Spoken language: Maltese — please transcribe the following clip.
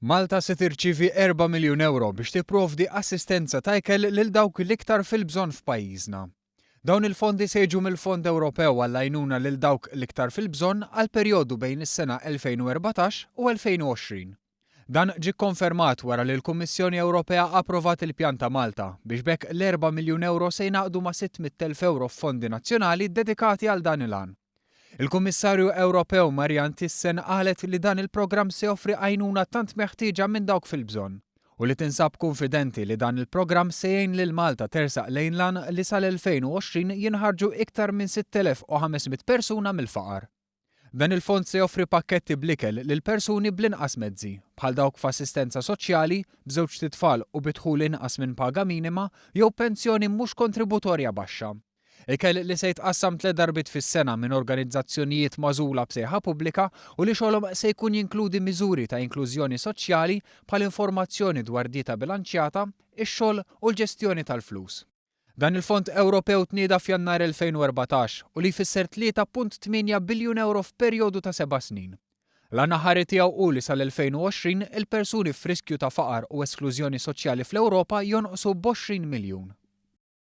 Malta se tirċievi 4 miljun ewro biex tipprovdi assistenza ta' ikel lil dawk l-iktar fil-bżonn f'pajjiżna. Dawn il-fondi se jiġu mill-Fond Ewropew għall-Għajnuna lil dawk l-iktar fil-bżonn għall-perjodu bejn is-sena 2014 u 2020. Dan ġie kkonfermat wara li l-Kummissjoni Ewropea approvat il-pjan ta' Malta biex b'hekk l-erba' miljun ewro se jingħaqdu ma' 600,000 ewro f'fondi nazzjonali ddedikati għal dan il-għan. Il-Kummissarju Ewropew Marianne Thyssen qalet li dan il-programm se joffri għajnuna tant meħtieġa minn dawk fil-bżonn u li tinsab kunfidenti li dan il-programm se jgħin lil Malta tersaq lejn l-għan li sal-2020 jinħarġu iktar minn 6,500 persuna mill-faqar. Dan il-fond se joffri pakketti bl-ikel lil persuni bl-inqas mezzi, bħal dawk f'assistenza soċjali, b'żewġt itfal u bi dħul inqas minn paga minima jew b'pensjoni mhux kontributorja baxxa. Ikel li se jitqassam tliet darbiet fis-sena minn organizzazzjonijiet magħżula b'sejħa pubblika u li xogħolhom se jkun jinkludi miżuri ta' inklużjoni soċjali bħal informazzjoni dwar dieta bilanċjata, ix-xogħol u l-ġestjoni tal-flus. Dan il-fond Ewropew tnieda f'Jannar 2014 u li jfisser 3.8 biljun ewro f'perjodu ta' seba' snin. L-għan aħħari tiegħu hu li sal-2020 il-persuni f'riskju ta' faqar u esklużjoni soċjali fl-Ewropa jonqsu b' 20 miljun.